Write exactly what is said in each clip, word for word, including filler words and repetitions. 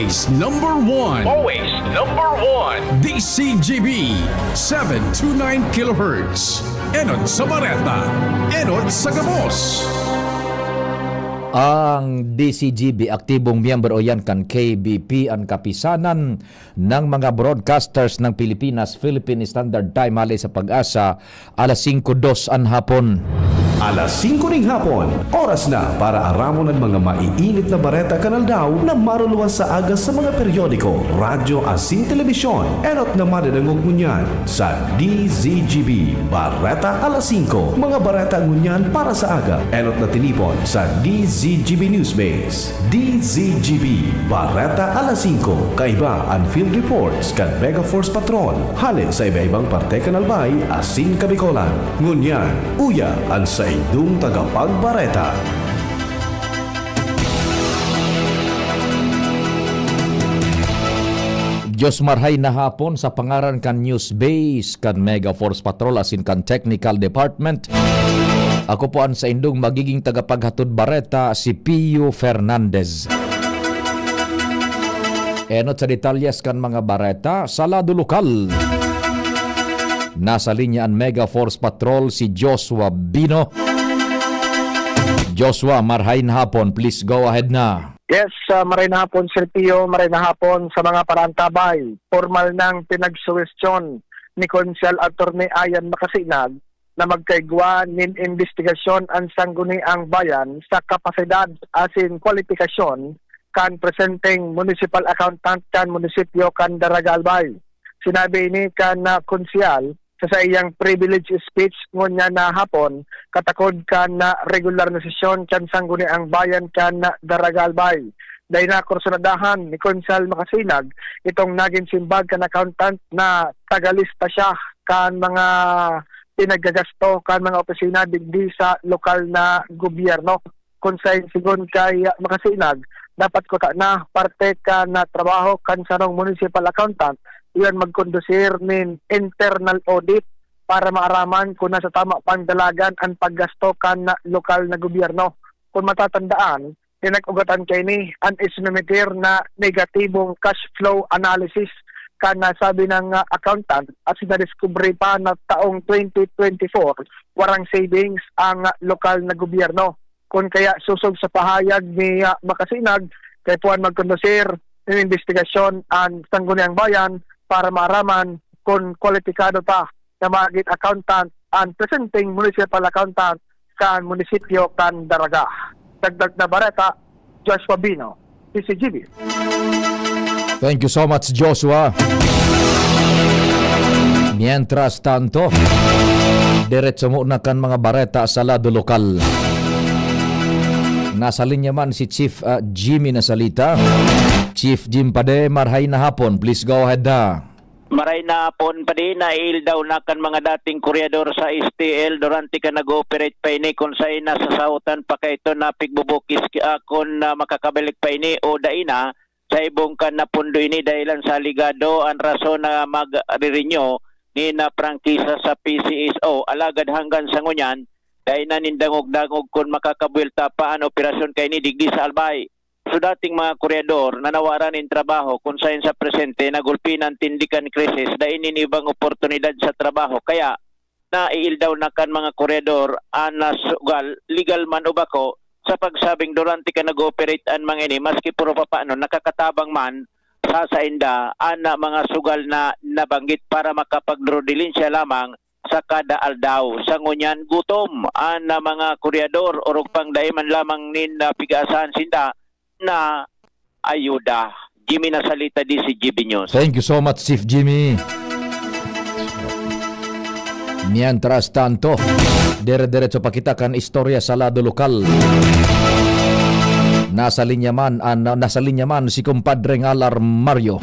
Is number one. Always number one. D C G B, seven two nine kilohertz. Enot sa Bareta, enot sa gabos. Ang D C G B, aktibong miyembro yan kan K B P, an Kapisanan ng mga Broadcasters ng Pilipinas, Philippine Standard Time, hale sa PAGASA, alas singko dos an hapon. Alas singko ning hapon, oras na para aramon an mga maiinit na bareta kan aldaw na maruluwas sa aga sa mga periodiko, radyo asin telebisyon. Enot na madadangog ngunyan sa D Z G B Bareta alas singko. Mga bareta ngunyan para sa aga, enot na tinipon sa D Z G B Newsbase. D Z G B, Bareta alas singko, kaiba an field reports kan Mega Force Patrol, hale sa iba-ibang parte kan Albay asin Kabikolan. Ngunyan, uya an saindong tagapagbareta. Diyos marhay na hapon sa pangaran kan Newsbase, kan Mega Force Patrol asin kan Technical Department. Ako po an saindong magiging tagapaghatod bareta, si Pio Fernandez. Enot sa detalyes kan mga bareta sa lado lokal. Nasa linya an Mega Force Patrol, si Joshua Bino. Joshua, marhay na hapon. Please go ahead na. Yes, ah, maray na hapon, Sir Pio, maray na hapon sa mga paraantabay. Formal nang pinagsuwestiyon ni Konsehal Attorney Ian Macasinag na magkaigwa nin imbestigasyon an Sangguniang Bayan sa kapasidad asin kwalipikasyon kan presenteng municipal accountant kan munisipyo kan Daraga, Albay. Sinabi ini kan, ah, konsehal sa saiyang privilege speech ngunyan na hapon, katakod kan, ah, regular na sesyon kan Sangguniang Bayan kan, ah, Daraga, Albay. Dai na kursunadahan ni Konsehal Macasinag itong nagin simbag kan accountant na tagalista siya kan mga pinaggagasto kan mga opisina digdi sa lokal na gobyerno. Kun sain, sigon kay Macasinag, dapat kuta na parte kan, ah, trabaho kan sarong municipal accountant, iyan magkondusir nin internal audit para maaraman kun nasa tama pang dalagan an paggasto kan, ah, lokal na gobyerno. Kun matatandaan, pinag-ugatan kaini an isinumitir na negatibong cash flow analysis kan nasabi na, ah, accountant, asin nadiskubre pa na taong twenty twenty-four, warang savings ang, ah, lokal na gobyerno. Kun kaya, sosog sa pahayag ni, ah, Macasinag, kaipuhan magkondusir nin imbestigasyon an Sangguniang Bayan para maaraman kun kwalipikado pa na magin accountant an presenteng municipal accountant kan munisipyo kan Daraga. Dagdag na bareta, Joshua Bino, D Z G B. Thank you so much, Joshua. Mientras tanto, diretso muna kan mga bareta sa lado lokal. Nasa linya man si Chief, ah, Jimmy Nasalita. Chief Jim Pade, marhay na hapon. Please go ahead na. Maray na hapon pa din, naiildaw na kan mga dating koryador sa S T L durante kan nag-ooperate pa ini, kun sain nasasahotan pa kaiton na pigbubukis ki-, ah, kun, ah, makakabalik pa ini o dai na, sa ibong kan napundo ini dahilan sa alegado an rason na magre-renew ni na prangkisa sa P C S O. Alagad hanggan sa ngunyan, dai na nin dangog-dangog kun makakabuwelta pa an operasyon kaini digdi sa Albay. So, dating mga koryador na nawaran nin trabaho, kun sain sa presente nagulpi na an tindi kan krisis, dai nin ibang oportunidad sa trabaho. Kaya, naiildaw na kan mga koryador an, ah, sugal, legal man o bako, sa pagsabing durante kan nag-ooperate an mga ini, maski puro papaano nakakatabang man sa sainda an, ah, mga sugal na nabanggit para makapagdrodilensya lamang sa kada aldaw. Sa ngunyan, gutom an, ah, mga koryador, orog pang dai man lamang nin, ah, pig-aasahan sinda na ayuda. Jimmy Nasalita, D Z G B News. Thank you so much, Chief Jimmy. Mientras tanto, dire-diretso pa kita kan istorya sa lado lokal. Nasa linya man, an-, nasa linya man si Compadre Ngal Armario.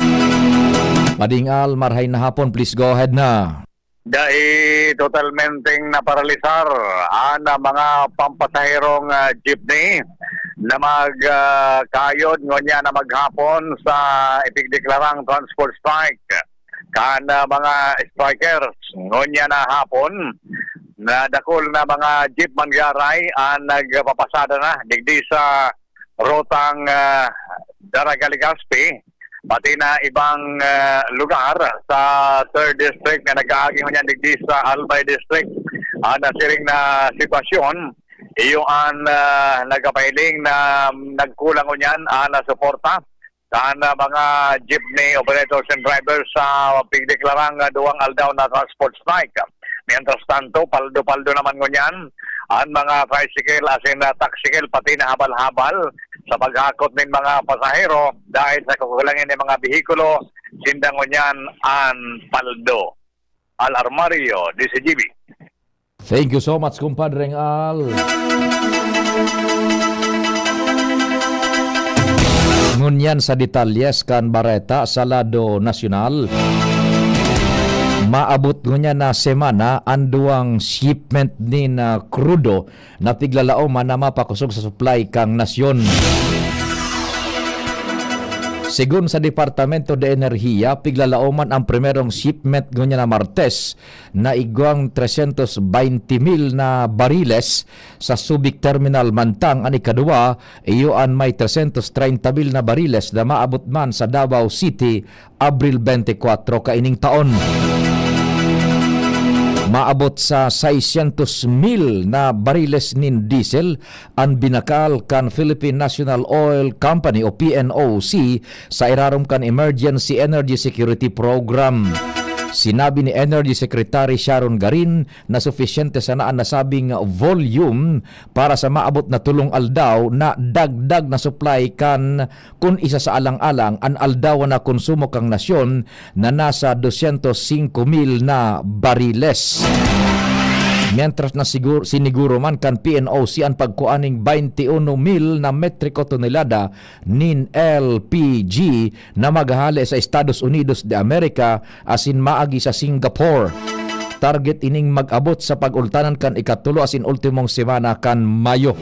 Pading Al, marhay na hapon, please go ahead na. Dai totalmenteng naparalisar an mga pampasaherong, ah, jeepney na mag, ah, kayod ngunyan na maghapon sa ipigdeklarang transport strike kan, ah, mga strikers. Ngunyan na hapon, na dakul na mga jeep man garay an nagpapasada na digdi sa rutang, ah, Daraga, Legazpi, pati na ibang, ah, lugar sa third District na nag-aagi ngunyan digdi sa Albay District. Ah, nasiring na sitwasyon, iyo an, ah, nagkapahiling na nagkulang ngunyan an, ah, suporta kan, ah, mga jeepney operators and drivers sa pigdeklarang, ah, duwang aldaw na transport strike. Mientras tanto, paldo-paldo naman ngunyan an mga tricycle asin, ah, taksikel, pati na habal-habal sa paghakot nin mga pasahero dahil sa kakulangan nin mga behikulo, sinda ngunyan an paldo. Al Armario, D Z G B. Thank you so much, Kumpadreng Al. Ngunyan sa detalyes kan bareta sa lado nasyonal, maabot ngunyan na semana an duwang shipment nin, ah, krudo na piglalaoman na mapakosog sa supply kan nasyon. Segun sa Departamento de Enerhiya, piglalaoman an primerong shipment ngunyan na Martes na igwang tresyentos baynte mil na bariles sa Subic Terminal, mantang an ikaduwa iyo an may tresyentos treynta mil na bariles na maabot man sa Davao City, Abril bente kwatro kaining taon. Maabot sa seiscientos mil na bariles nin diesel an binakal kan Philippine National Oil Company o P N O C sa irarom kan Emergency Energy Security Program. Sinabi ni Energy Secretary Sharon Garin na sufisyente sana an nasabing volume para sa maabot na tolong aldaw na dagdag na supply kan kun isasaalang-alang an aldaw na konsumo kan nasyon na nasa dosyentos singko mil na bariles. Mientras na sigur-, siniguro man kan P N O C an pagkua nin baynte uno mil na metriko tonelada nin L P G na maghahale sa Estados Unidos de America asin maagi sa Singapore. Target ining mag-abot sa pag-ultanan kan ikatulo asin ultimong semana kan Mayo.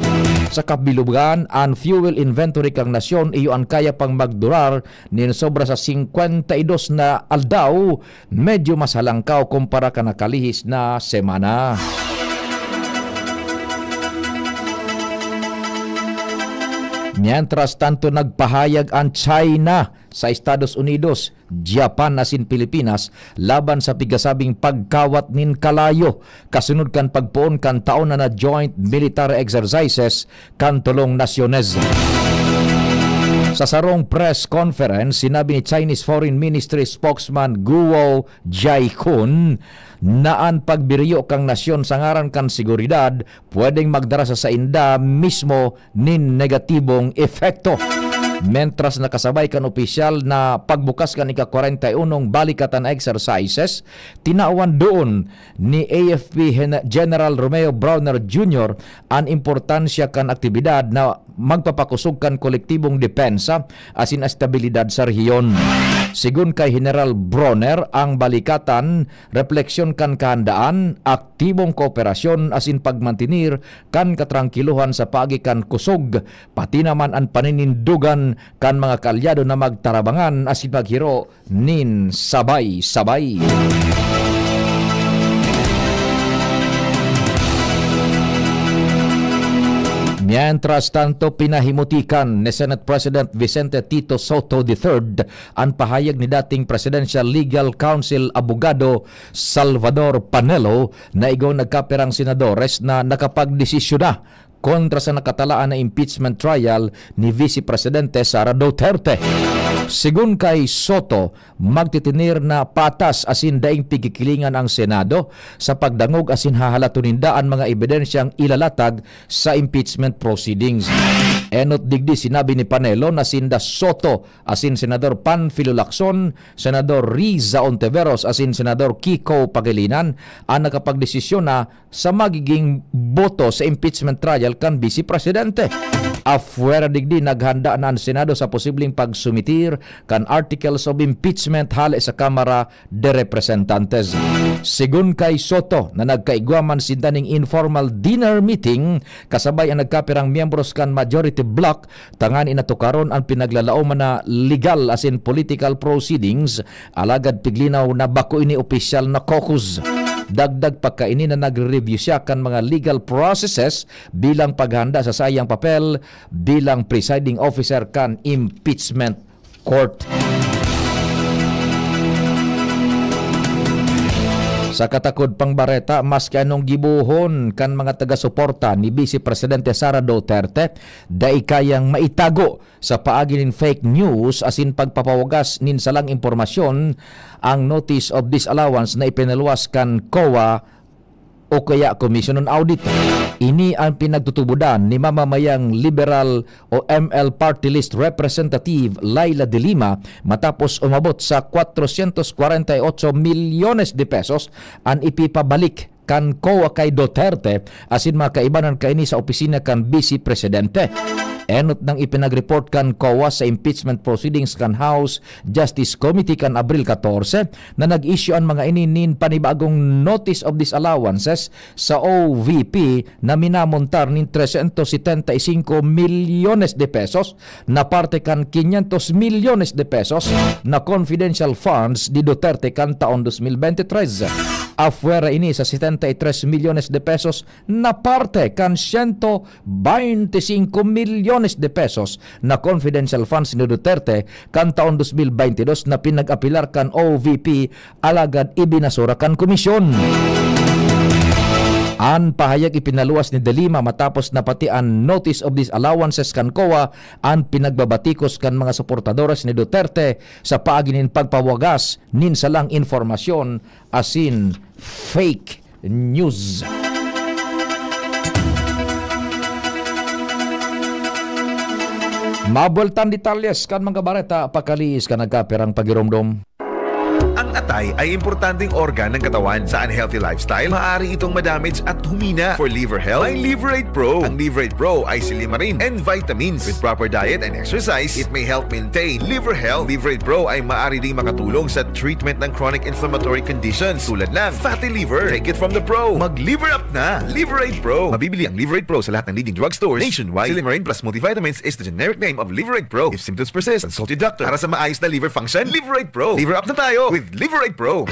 Sa kabilugan, an fuel inventory kan nasyon iyo an kaya pang magdurar nin sobra sa singkwenta y dos na aldaw, medyo mas halangkaw kumpara kan nakalihis na semana. Mientras tanto, nagpahayag an China sa Estados Unidos, Japan asin Pilipinas laban sa pigasabing pagkawat nin kalayo kasunod kan pagpoon kan taon na na joint military exercises kan tolong nasyones. Sa sarong press conference, sinabi ni Chinese Foreign Ministry spokesman Guo Jiakun na an pagbiriyo kan nasyon sa ngaran kan seguridad pwedeng magdara sa sainda mismo nin negatibong epekto. Mentras nakasabay kan opisyal na pagbukas kan ika-kwarenta y unong balikatan exercises, tinawan doon ni A F P Gen-, General Romeo Brawner Junior an importansya kan aktibidad na magpapakosog kan kolektibong depensa asin estabilidad sa rehiyon. Segun kay General Brawner, ang balikatan, repleksyon kan kahandaan, aktibong kooperasyon asin pagmantenir kan katrangkilohan sa paagi kan kusog, pati naman an paninindogan kan mga kaalyado na magtarabangan asin maghiro nin sabay-sabay. Mientras tanto, pinahimutikan ni Senate President Vicente Tito Sotto the third an pahayag ni dating Presidential Legal Counsel Abogado Salvador Panelo na igwang nagkapirang senadores na nakapagdesisyon na kontra sa nakatalaan na impeachment trial ni Vice Presidente Sara Duterte. Segun kay Sotto, magtitinir na patas asin daing pigkikilingan ang Senado sa pagdangog asin hahalaton ninda an mga ebidensyang ilalatag sa impeachment proceedings. Enot digdi, sinabi ni Panelo na sinda Sotto asin Senador Panfilo Lacson, Senador Riza Ontiveros asin Senador Kiko Pangilinan an nakapagdesisyon na sa magiging boto sa impeachment trial kan Vice Presidente. Afuera digdi, naghanda na an Senado sa posibleng pagsumitir kan articles of impeachment hale sa Kamara de Representantes. Segun kay Sotto, na nagkaigwa man sinda ning informal dinner meeting kasabay an nagkapirang miyembros kan majority bloc, tanganing tukaron an pinaglalaoman na legal asin political proceedings, alagad piglinaw na bako ini opisyal na caucus. Dagdag pa kaini na nagre-review siya kan mga legal processes bilang paghanda sa saiyang papel bilang presiding officer kan impeachment court. Sa katakod pang bareta, maski anong gibohon kan mga taga-suporta ni Vice Presidente Sara Duterte, dai kayang maitago sa paagi nin fake news asin pagpapawagas nin salang impormasyon ang notice of disallowance na ipinaluwas kan COA o kaya Commission on Audit. Ini ang pinagtutubodan ni mamamayang Liberal o M L Party List Representative Leila de Lima matapos umabot sa cuatrocientos cuarenta y ocho milyones de pesos an ipipabalik kan COA kay Duterte asin mga kaibanan kaini sa opisina kan Vice Presidente. Enot nang ipinag-report kan COA sa impeachment proceedings kan House Justice Committee kan Abril catorce na nag-issue an mga ini nin panibagong notice of disallowances sa O V P na minamontar nin trescientos setenta y cinco milyones de pesos na parte kan quinientos milyones de pesos na confidential funds ni Duterte kan taon dos mil bente tres. Afuera ini sa setenta y tres milyones de pesos na parte kan siento bente singko milyones de pesos na confidential funds ni Duterte kan taon dos mil bente dos na pinag-apilar kan O V P alagad ibinasura kan komisyon. An pahayag ipinaluwas ni De Lima matapos na pati an notice of disallowances kan COA an pinagbabatikos kan mga suportadores ni Duterte sa paagi nin pagpawagas nin salang impormasyon asin fake news. Mabueltan detalyes kan mga bareta pakaliis kan nagkapirang pagiromdom. Ang atay ay importanteng organ ng katawan. Sa unhealthy lifestyle, maaari itong madamage at humina. For liver health, may Liver Aid Pro. Ang Liver Aid Pro ay silimarin and vitamins. With proper diet and exercise, it may help maintain liver health. Liver Aid Pro ay maaari ding makatulong sa treatment ng chronic inflammatory conditions tulad ng fatty liver. Take it from the pro. Mag-liver up na! Liver Aid Pro. Mabibili ang Liver Aid Pro sa lahat ng leading drugstores nationwide. Silimarin plus multivitamins is the generic name of Liver Aid Pro. If symptoms persist, consult your doctor. Para sa maayos na liver function, Liver Aid Pro. Liver up na tayo with Liver Aid Pro.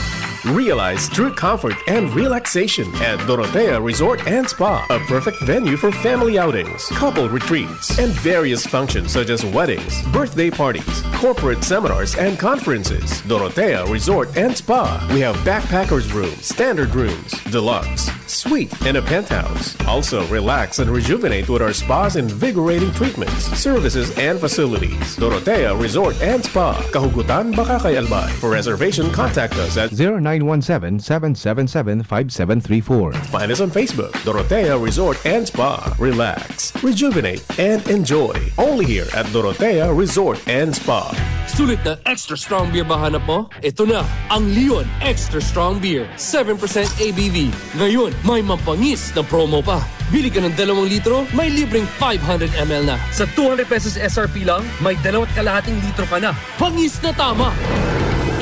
Realize true comfort and relaxation at Dorotea Resort and Spa, a perfect venue for family outings, couple retreats, and various functions such as weddings, birthday parties, corporate seminars, and conferences. Dorotea Resort and Spa. We have backpackers room, standard rooms, deluxe, suite, and a penthouse. Also, relax and rejuvenate with our spa's invigorating treatments, services, and facilities. Dorotea Resort and Spa, Kahugutan, Bacacay, Albay. For reservation, contact us at zero nine one seven, seven seven seven, five seven three four. Find us on Facebook, Dorotea Resort and Spa. Relax, rejuvenate, and enjoy. Only here at Dorotea Resort and Spa. Sulit na extra strong beer ba hanap mo? Ito na ang Leon Extra Strong Beer, seven percent A B V. Ngayon, may mabangis na promo pa. Bili ka ng dalawang litro, may libreng five hundred M L na. Sa two hundred pesos S R P lang, may dalawat kalahating litro ka na. Bangis na tama!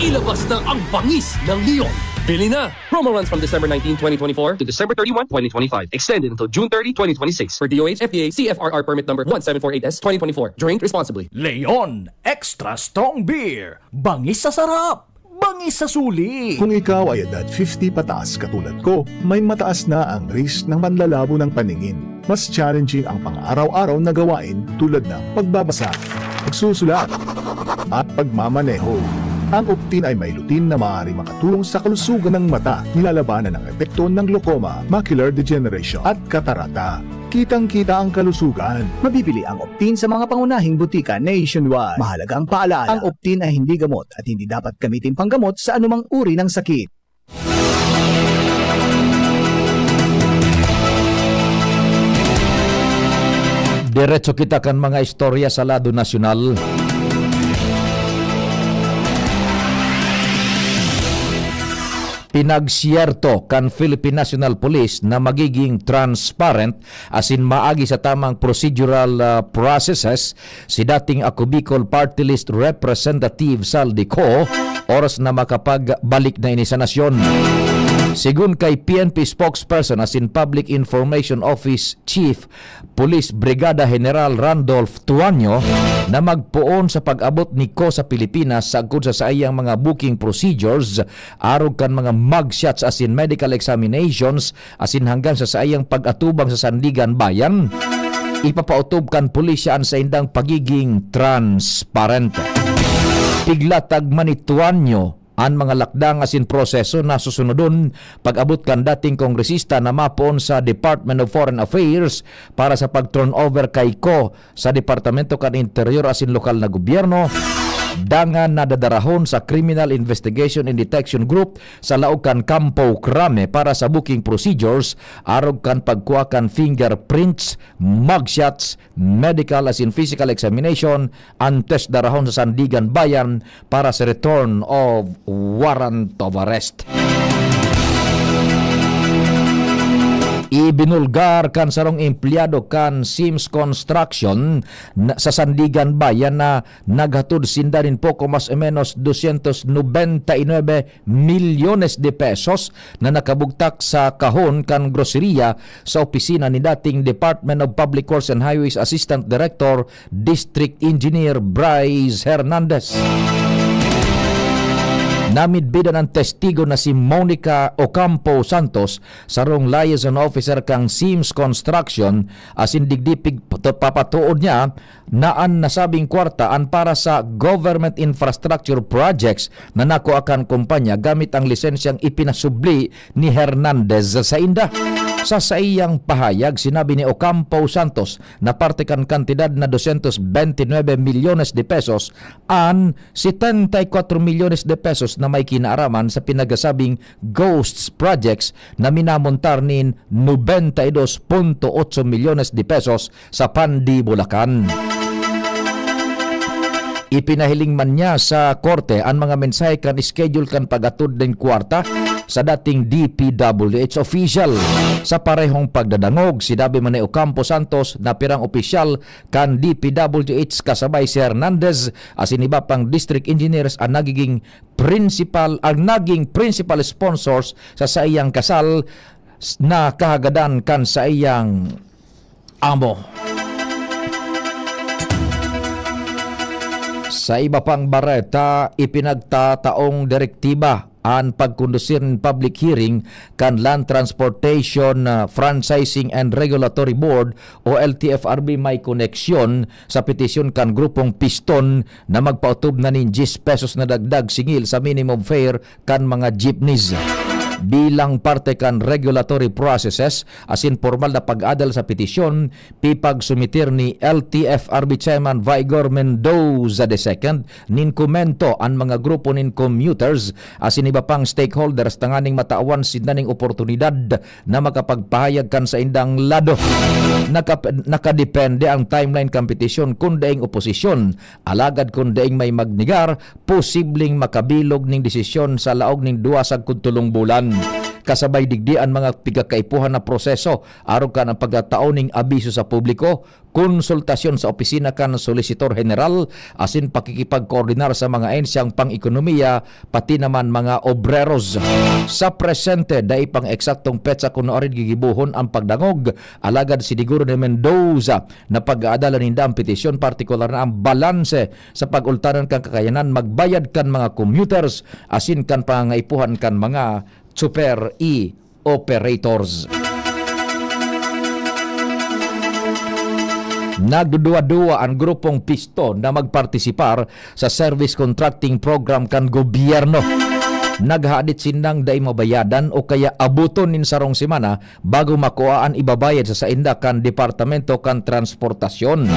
Ilabas na ang bangis ng Leon. Bili na! Promo runs from December nineteen, twenty twenty-four to December thirty-one, twenty twenty-five. Extended until June thirty, twenty twenty-six. For D O H, F D A, C F R R permit number one seven four eight S twenty twenty-four. Drink responsibly. Leon Extra Strong Beer. Bangis sa sarap! Bangis sa suli! Kung ikaw ay edad fifty pataas katulad ko, may mataas na ang risk ng panlalabo ng paningin. Mas challenging ang pang-araw-araw na gawain tulad ng pagbabasa, pagsusulat, at pagmamaneho. Ang Optin ay may lutein na maaaring makatulong sa kalusugan ng mata, nilalabanan ang epekto ng glaucoma, macular degeneration, at katarata. Kitang-kita ang kalusugan. Mabibili ang Optin sa mga pangunahing butika nationwide. Mahalagang paalala, ang Optin ay hindi gamot at hindi dapat gamitin panggamot sa anumang uri ng sakit. Diretso kita kan mga istorya sa lado nasyonal. Pinagsiyerto kan Philippine National Police na magiging transparent asin maagi sa tamang procedural, ah, processes si dating Ako Bicol Party List Representative Saldi Co, oras na makapagbalik na ini sa nasyon. Sigun kay P N P spokesperson asin Public Information Office Chief Police Brigada General Randolph Tuanyo, na magpoon sa pag-abot ni Kho sa Pilipinas sagkod sa saiyang mga booking procedures, arog kan mga mugshots asin medical examinations, asin hanggang sa saiyang pag-atubang sa Sandigan Bayan, ipapaotob kan pulisya an saindang pagiging transparente. Piglatag man ni Tuanyo an mga lakdang asin proseso na susunodon pag-abot kan dating kongresista na mapoon sa Department of Foreign Affairs para sa pag-turnover kay Kho sa Departamento kan Interior asin lokal na gobyerno, dangan na dadarahon sa Criminal Investigation and Detection Group sa laog kan Campo Crame para sa booking procedures, arog kan pagkua kan fingerprints, mugshots, medical asin physical examination, antes darahon sa Sandigan Bayan para sa return of warrant of arrest. Ibinulgar kan sarong empleyado kan Sims Construction na, sa Sandigan Bayan na naghatod sinda nin poko mas o menos dosyentos nobenta y nuebe milyones de pesos na nakabugtak sa kahon kan groseriya sa opisina ni dating Department of Public Works and Highways Assistant Director, District Engineer Bryce Hernandez. Namidbidan an testigo na si Monica Ocampo Santos, sarong liaison officer kan Sims Construction, asin digdi pig-, papatood niya na an nasabing kwarta an para sa government infrastructure projects na nakua kan kumpanya gamit ang lisensyang ipinasubli ni Hernandez sa sainda. Sa saiyang pahayag, sinabi ni Ocampo Santos na parte kan kantidad na dosyentos bente nuebe milyones de pesos, an setenta y cuatro milyones de pesos na may kinaaraman sa pinagsasabing ghosts projects na minamontar nin nobenta y dos punto otso milyones de pesos sa Pandi, Bulacan. Ipinahiling man niya sa korte an mga mensahe kan schedule kan pag-atod nin kwarta sa dating D P W H official. Sa parehong pagdadangog, sinabi man ni Ocampo Santos na pirang opisyal kan D P W H kasabay si Hernandez asin iba pang district engineers ang nagiging principal, ang naging principal sponsors sa saiyang kasal s-, na kahagadan kan saiyang amo. Sa iba pang bareta, ipinagtataong direktiba an pagkondusir nin public hearing kan Land Transportation, ah, Franchising and Regulatory Board o L T F R B may koneksyon sa petisyon kan Grupong Piston na magpaotob na nin diyes pesos na dagdag singil sa minimum fare kan mga jeepneys. Bilang parte kan regulatory processes asin pormal na pag-adal sa petisyon, pipagsumitir ni L T F R B Chairman Vigor Mendoza the second nin komento an mga grupo nin commuters asin iba pang stakeholders tanganing matawan sinda ning oportunidad na makapagpahayag kan saindang lado. Nakap-, nakadepende ang timeline kan petisyon kun daing oposisyon. Alagad kun daing may magnegar, posibleng makabilog nin desisyon sa laog nin duwa sagkod tolong bulan. Kasabay digdi an mga pigkakaipuhan na proseso, arog kan ang pagtatao nin abiso sa publiko, konsultasyon sa opisina kan Solicitor General, asin pakikipagkoordinar sa mga ahensyang pang-ekonomiya, pati naman mga obreros. Sa presente, dai pang eksaktong petsa kun nuarin gigibohon ang pagdangog, alagad siniguro ni Mendoza na pag-aadalan ninda ang petisyon, partikular na ang balanse sa pag-ultanan kan kakayanan magbayad kan mga commuters asin kan pangangaipuhan kan mga tsuper e operators. Nagduduwa-duwa ang grupong Piston na magpartisipar sa service contracting program kan gobyerno. Naghadit sindang dai mabayadan o kaya abuton nin sarong semana bago makua an ibabayad sa sainda kan Departamento kan Transportasyon.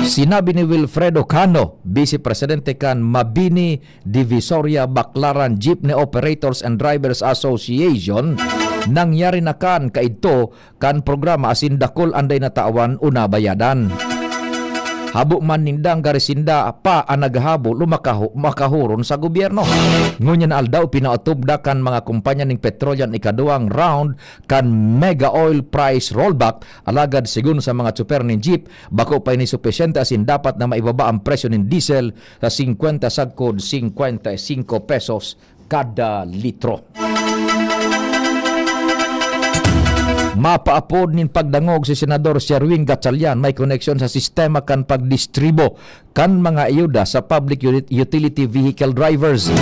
Sinabi ni Wilfredo Cano, Vice Presidente kan Mabini Divisoria Baclaran Jeepney Operators and Drivers Association, nangyari na kan kaidto kan programa asin dakul an dai natawan o nabayadan. Habo man nindang gari sinda pa an naghahabol o makahu-, makahuron sa gobyerno. Ngunyan na aldaw, pinaotob na kan mga kumpanya nin petrolyo an ikaduwang round kan mega oil price rollback, alagad sigon sa mga tsuper nin jeep, bako pa ini supisyente asin dapat na maibaba ang presyo nin diesel sa singkwenta sagkod singkwenta y singko pesos kada litro. Mapaapod nin pagdangog si Senador Sherwin Gatchalian may koneksyon sa sistema kan pagdistribo kan mga ayuda sa public uti-, utility vehicle drivers.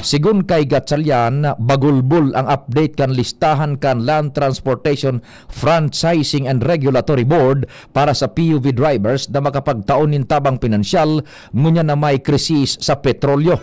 Sigon kay Gatchalian, bagulbol ang update kan listahan kan Land Transportation Franchising and Regulatory Board para sa P U V drivers na makapagtao nin tabang pinansyal ngunyan na may krisis sa petrolyo.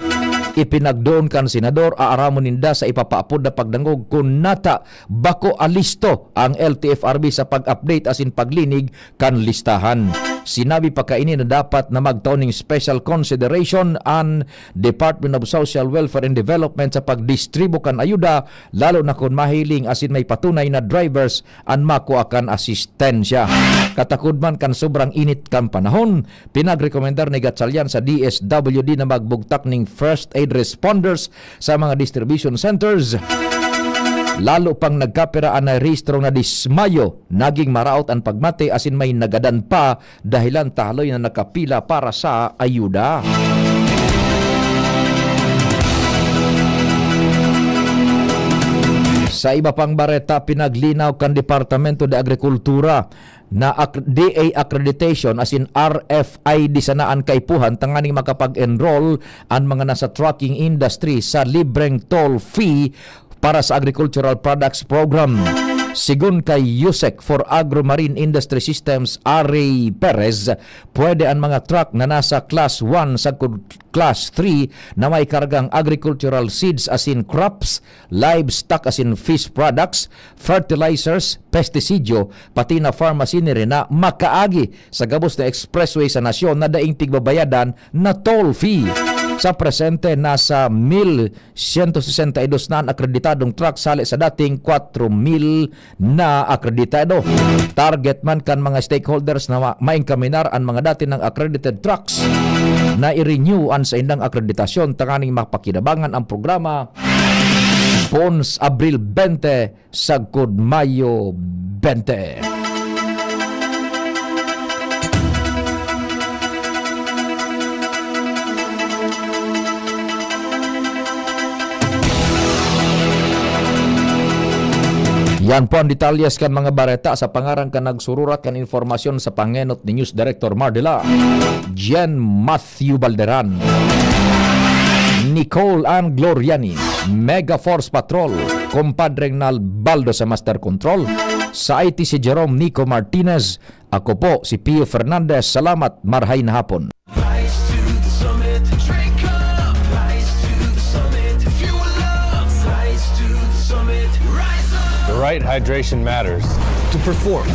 Ipinagdoon kan senador, aaramon ninda sa ipapaapod na pagdangog kun nata bako alisto ang L T F R B sa pag-update asin paglinig kan listahan. Sinabi pa kaini na dapat na magtao ning special consideration an Department of Social Welfare and Development sa pagdistribo kan ayuda, lalo na kun mahiling asin may patunay na drivers an makua kan asistensya. Katakod man kan sobrang init kan panahon, pinagrekomendar ni Gatchalian sa D S W D na magbugtak ning first aid responders sa mga distribution centers. Lalo pang nagkapira an narehistro na dismayo, naging maraot an pagmate asin may nagadan pa dahilan ta haloy na nakapila para sa ayuda. Sa iba pang bareta, pinaglinaw kan Departamento de Agrikultura na ak-, D A accreditation asin R F I D sana an kaipuhan tanganing makapag-enroll an mga nasa trucking industry sa libreng toll fee para sa Agricultural Products Program. Sigon kay USEC for Agro-Marine Industry Systems, Ari Perez, pwede an mga truck na nasa Class one sagkod Class three na may kargang agricultural seeds asin crops, livestock asin fish products, fertilizers, pestisidyo, pati na farm machinery na makaagi sa gabos na expressway sa nasyon na daing pigbabayadan na toll fee. Sa presente, nasa mil sento sesenta y dos na an akreditadong truck sale sa dating kwatro mil na akreditado. Target man kan mga stakeholders na ma-, maengkaminar an mga dati nang accredited trucks na i-renew an saindang akreditasyon tanganing mapakinabangan ang programa poon sa Abril bente sagkod Mayo bente. Yan po ang detalyes kan mga bareta sa pangaran kan nagsururat kan impormasyon sa pangenot ni News Director Mardela, Jen Matthew Balderan, Nicole Ann Gloriani, Mega Force Patrol, Compadre Nalbaldo sa Master Control, sa I T si Jerome Nico Martinez, ako po si Pio Fernandez. Salamat, marhay na hapon. Rise to the summit, drink up. Rise to the summit, fuel up. Rise to the summit, rise up. The right hydration matters. To perform,